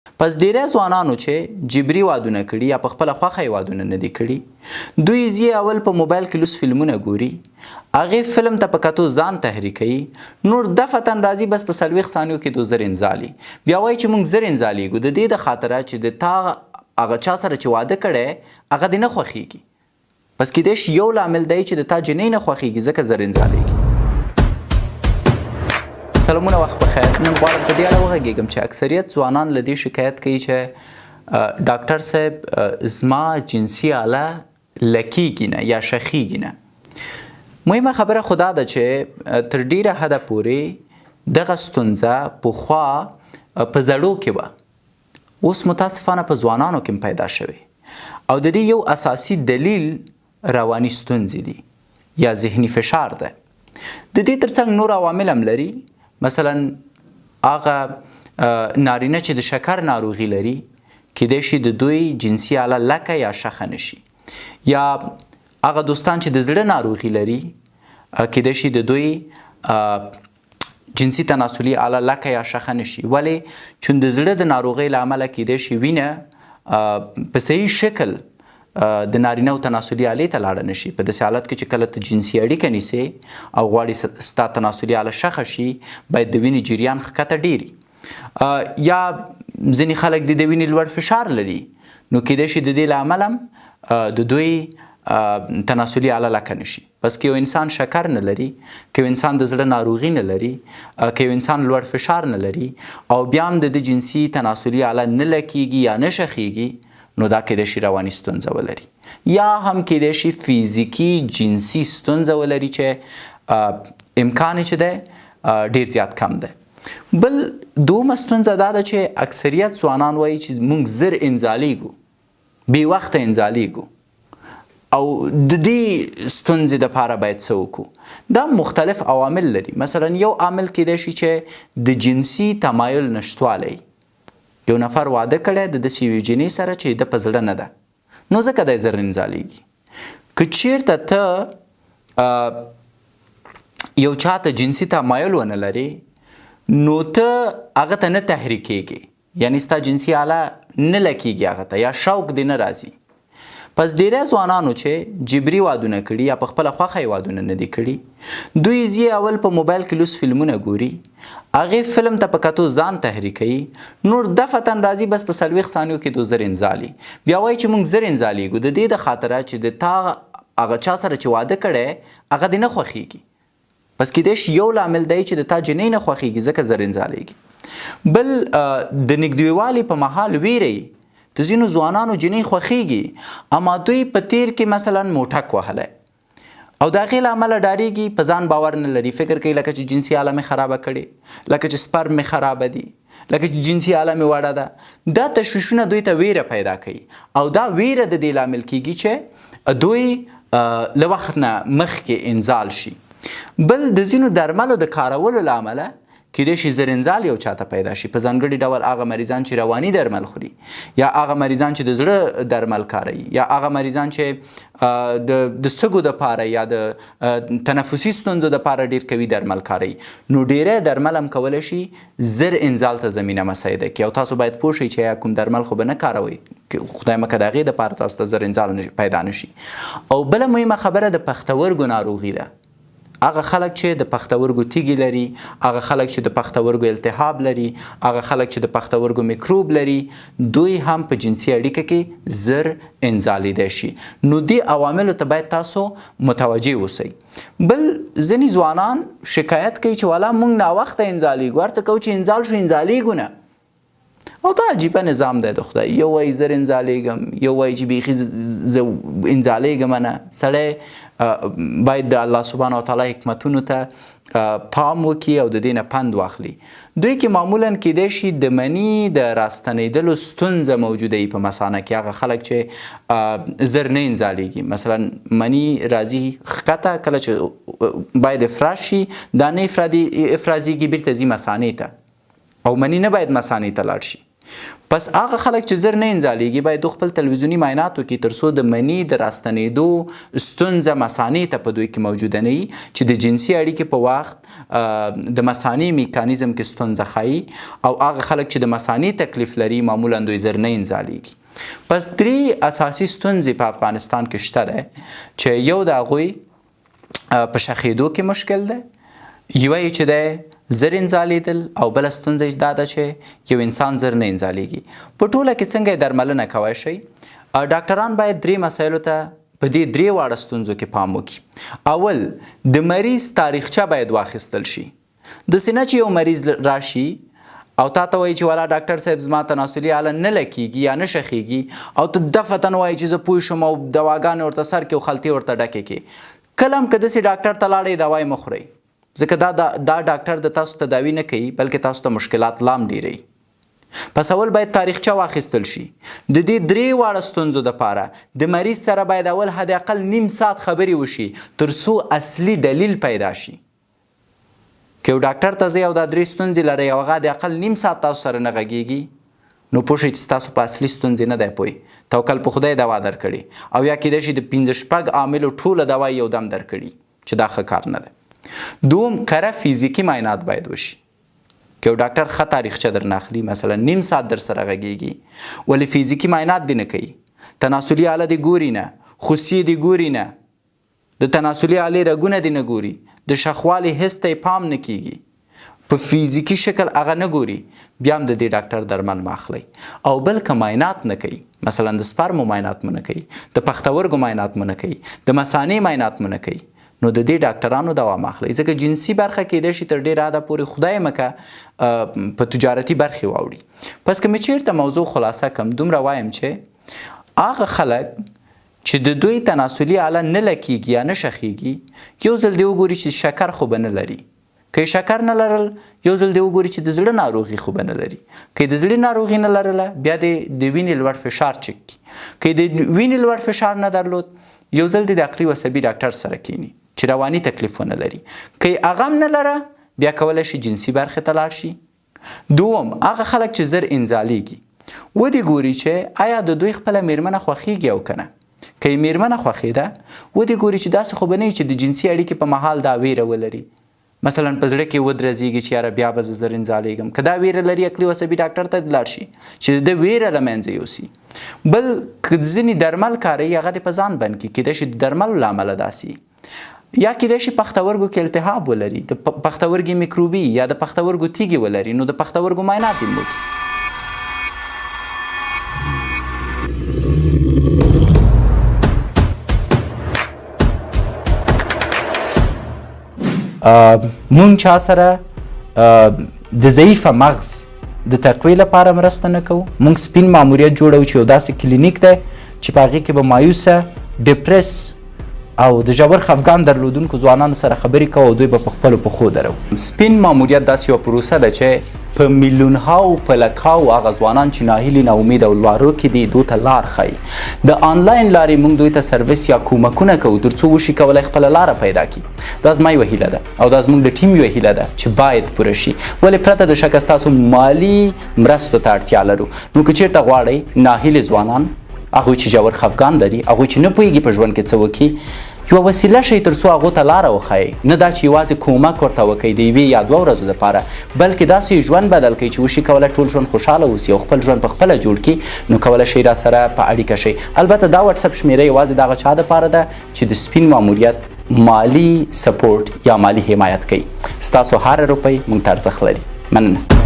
پس ډیری ځوانانو چې جبري وادونه کړي یا په خپله خوښه یې وادونه نه دي کړي، دوی ځي اول په موبایل کې لوڅ فلمونه ګوري، هغې فلم ته په کتو ځان تحریکوي، نور دفعتاً راځي بس په 40 ثانیو کې دو زر انزالي، بیا وایي چې موږ زر انزالیږو، د دې د خاطره چې د تا هغه چا سره چې واده کړی هغه دې نه خوښیږي. پس کیدای شي یو لامل دی چې د تا جنۍ نه خوښیږي ځکه زر انزالیږي. سلامونه وخت په خیر. نن غواړم په دې اړه وغږیږم چې اکثریت ځوانان له دې شکایت کوي چې ډاکټر صاحب زما جنسي آله لکیږي نه یا شخیږي نه. مهمه خبره خو دا ده چې تر ډیره حده پورې دغه ستونزه پخوا په زړو کې وه، اوس متاسفانه په ځوانانو کې پیدا شوې او د دې یو اساسي دلیل رواني ستونزې دي یا ذهني فشار ده. د دې ترڅنګ نور عوامل هم لري، مثلا هغه نارینه چې د شکر ناروغي لري کیدای شي د دوی جنسي آله لکه یا شخه نشي، یا هغه دوستان چې د زړه ناروغي لري کیدای شي د دوی جنسي تناسلي آله لکه یا شخه نشي، ولی چون د زړه د ناروغۍ له امله کیدای شي وینه په صحیح شکل د نارینه او تناسلي آلې ته لاړه نشي. په داسې حالت کې چې کله ته جنسي اړیکه نیسې او غواړي ستا تناسلي آله شخه شي، باید د وینې جریان ښکته ډېري. یا ځینې خلک د وینې لوړ فشار لري، نو کیدای شي د دې له امله هم د دوی تناسلي آله لکه نشي. پس که یو انسان شکر نه لري، که یو انسان د زړه ناروغي نه لري، که یو انسان لوړ فشار نه لري او بیا هم د ده جنسي تناسلي آله نه لکیږي یا نه شخیږي، نو دا کیدای شي رواني ستونزه ولري، یا هم کیدای شي فزیکي جنسي ستونزه ولري چې امکان یې چې دی ډیر زیات کم دی. بل دومه ستونزه دا ده چې اکثریت ځوانان وایي چې موږ زر انزالیږو، بې وخته انزالیږو او د دې ستونزې دپاره باید څه وکړو؟ دا مختلف عوامل لري. مثلا یو عامل کیدای شي چې د جنسي تمایل نشتوالی، یو نفر واده کړی د داسې یوې جنۍ سره چې د په زړه نه ده، نو ځکه دی زر انزالیږي. که چیرته ته یو چاته جنسي تمایل ونه لرې، نو ته هغه ته نه تحریکیږې، یعنی ستا جنسي آله نه لکیږي هغه ته، یا شوق دې نه راځي. پس ډیری ځوانانو چې جبري وادونه کړي یا په خپله خوښه یې وادونه نه دي کړي، دوی ځي اول په موبایل کې لوڅ فلمونه ګوري، هغې فلم ته په کتو ځان تحریکوي، نور دفعتاً راځي بس په 40 ثانیو کې دو زر انزالي، بیا وایي چې موږ زر انزالیږو، د دې د خاطره چې د تا هغه چا سره چې واده کړی هغه دې نه خوښیږي. پس کیدای شي یو لامل دی چې د تا جنۍ نه خوښیږي ځکه زر انزالیږي. بل د نږدېوالي په مهال ویره یي، د ځینو ځوانانو جنۍ خوښیږي اما دوی په تیر کې مثلا موټک وهلی او د هغې له امله ډاریږي، په ځان باور نه لري، فکر کوي لکه چې جنسي آله مې خرابه کړې، لکه چې سپرم مې خرابه دي، لکه چې جنسي آله مې وړه ده. دا تشویشونه دوی ته ویره پیدا کوي او دا ویره د دې لامل کیږي چې دوی له وخت نه مخکې انزال شي. بل د ځینو درملو د کارولو له امله کیدای شي زر انزال یو چاته پیدا شي، په ځانګړي ډول هغه مریضان چې رواني درمل خوري، یا هغه مریضان چې د زړه درمل کاروي، یا هغه مریضان چې د سږو دپاره یا د تنفسي ستونزو دپاره ډیر قوي درمل کاروي. نو ډیری درمل هم کولی شي زر انزال ته زمینه مساعده کړي او تاسو باید پوه شئ چې یا کوم درمل خو به نه کاروئ، خدای مکه د هغې دپاره تاسو ته زر انزال پیدا نشي. او بله مهمه خبره د پښتورګو ناروغي ده. هغه خلک چې د پښتورګو تیږې لري، هغه خلک چې د پښتورګو التهاب لري، هغه خلک چې د پښتورګو میکروب لري، دوی هم په جنسي اړیکه کې زر انزالیدای شي. نو دې عواملو ته باید تاسو متوجه اوسئ. بل ځینې ځوانان شکایت کوي چې والا موږ ناوخته انزالیږو، هر څه کوو چې انزال شو انزالیږو نه. او دا عجیبه نظام دی د خدای، یو وایي زر انزالیږم، یو وایي چې بیخي زه انزالیږم نه. سړی باید د الله سبحانه وتعالی حکمتونو ته پام وکړي او د دې نه پند واخلي. دوی کې معمولاً کیدای شي د مني د راستنېدلو ستونزه موجوده وي په مثانه کې، هغه خلک چې زر نه انزالیږي، مثلا مني راځي ښکته، کله چې باید افراز شي دا نه افرازیږي، بیرته ځي مثانې ته، او مني نه باید مثانې ته لاړ شي. پس هغه خلک چې زر نه انزالیږي باید دوی خپل تلویزیوني معاینات وکړي تر څو د مني د راستنېدو ستونزه مثانې ته په دوی کې موجوده نه وي چې د جنسي اړیکې په وخت د مثانې میکانیزم کې ستونزه ښایي او هغه خلک چې د مثانې تکلیف لري معمولا دوی زر نه انزالیږي. پس درې اساسي ستونزې په افغانستان کې شته دی چې یو د هغوی په شخېدو کې مشکل دی، یوه یې چې دی زر انزالیدل او بله ستونزه یې دا ده چې یو انسان زر نه انزالیږي. په ټوله کې څنګه یې درملنه کوی شئ؟ ډاکټران باید درې مسایلو ته په دې درې واړه ستونزو کې پام وکړي. اول، د مریض تاریخچه باید واخیستل شي. داسې نه چې یو مریض راشي او تا ته وایي چې والا ډاکټر صاحب زما تناسلي آله نه لکیږي یا نه شخیږي او ته دفعتاً وایي چې زه پوه شوم او دواګانې ورته سر کې او خلطې ورته ډکې کې. کله هم که داسې ډاکټر ته لاړئ دوا یې مه خورئ، ځکه دا دا ډاکټر د تاسو تداوي نه کوي بلکې تاسو ته مشکلات لام ډیروي. پس اول باید تاریخچه واخیستل شي. د دې درې واړه ستونزو دپاره د مریض سره باید اول حد اقل نیم ساعت خبرې وشي تر څو اصلي دلیل پیدا شي. که یو ډاکټر ته ځئ او دا درې ستونزې لرئ او هغه د اقل نیم ساعت تاسو سره نه غږیږي نو پوه شئ چې ستاسو په اصلي ستونزې نه دی پوه، توکل په خدای دوا درکړي او یا کیدای شي د پنځه شپږ عاملو ټوله دوا یو دم درکړي چې دا ښه کار نه دی. دوم، کره فزیکي معاینات باید وشي. که یو ډاکټر ښه تاریخچه درنه اخلي، مثلا نیم ساعت در سره غږیږي ولې فزیکي معاینات دې نه کوي، تناسلي آله دې ګوري نه، خوسیې دې ګوري نه، د تناسلي آلې رګونه دې نه ګوري، د شخوالي حس ته یې پام نه کیږي، په فزیکي شکل هغه نه ګوري، بیا هم د دې ډاکټر درمل مه اخلئ. او بل که معاینات نه کوي، مثلا د سپرمو معاینات مو نه کوي، د پښتورګو معاینات مو نه کوي، د مثانې معاینات مو نه کوي، نو د دې ډاکټرانو دوا مه اخلئ، ځکه جنسي برخه کیدای شي تر ډېره حده پورې خدای مه که په تجارتي برخې واوړي. پس که مې چېرته موضوع خلاصه کړم، دومره وایم چې هغه خلک چې د دوی تناسلي آله نه لکیږي یا نه شخیږي، یو ځل دې وګوري چې شکر خو به نه لري. که یې شکر نه لرل، یو ځل دې وګوري چې د زړه ناروغي خو به نه لري. که یې د زړه ناروغي نه لرله، بیا دې د وینې لوړ فشار چک کړي. که یې د وینې لوړ فشار نه درلود، یو ځل دې د عقلي و عصبي ډاکټر سره کیني چې رواني تکلیف ونه لري. که یې هغه هم نه لره، بیا کولی شي جنسي برخې ته لاړ شي. دوم، هغه خلک چې زر انزالیږي، ودې ګوري چې ایا د دوی خپله میرمنه خوښیږي او که نه. که یې میرمنه خوښېده، ودې ګوري چې داسې خو به نه وي چې د جنسي اړیکې په مهال دا ویره ولري، مثلا په زړه کې ودرځېږي چې یاره بیا به زه زر انزالیږم. که دا ویره لري، عقلي او عصبي ډاکټر ته دې لاړ شي چې د ده ویره له منځه یوسي. بل، که ځینې درمل کاروي، هغه دې په ځان بند کړي، کیدای شي د درملو له امله داسې. یا کیدای شي پښتورګو کې التهاب ولري، د پښتورګي میکروبي یا د پښتورګو تیږې ولري، نو د پښتورګو معاینات دې وکړي. مونږ چا سره د ضعیفه مغز د تقوی لپاره مرسته نه کوو. مونږ سپین ماموریت جوړو چې یو داسې کلینیک دی چې په هغې کې به مایوسه، ډیپریس او د ژور خفګان درلودونکو ځوانانو سره خبرې کوو او دوی به په خپلو پښو درو. سپین ماموریت داسې یوه پروسه ده چې په میلیونهاو په لکهاو هغه ځوانان چې ناهیلي، ناامید او لارو کې دي دوی ته لار ښایي. د آنلاین لارې موږ دوی ته سرویس یا کومکونه کوو تر څو وشي کولی خپله لاره پیدا کړي. دا زما یوه هیله ده او دا زموږ د ټیم یوه هیله ده چې باید پوره شي، ولې پرته د شکه ستاسو مالي مرستو ته اړتیا لرو. نو که چیرته غواړئ ناهیلي ځوانان، هغوی چې ژور خفګان لري، هغوی چې نه پوهیږي په ژوند کې څه وکړي، یوه وسیله شئ تر څو هغو ته لاره وښایئ. نه دا چې یوازې کومک ورته وکړئ د یوې یا دوه ورځو دپاره، بلکې داسې یې ژوند بدل کړئ چې وشي کولی ټول ژوند خوشحاله اوسي او خپل ژوند په خپله جوړ کړي. نو کولی شئ را سره په اړیکه شئ. البته دا واتساپ شمیره یوازې د هغه چا دپاره ده چې د سپین ماموریت مالي سپورټ یا مالي حمایت کوي. ستاسو هره روپۍ موږ ته ارزښت لري. مننه.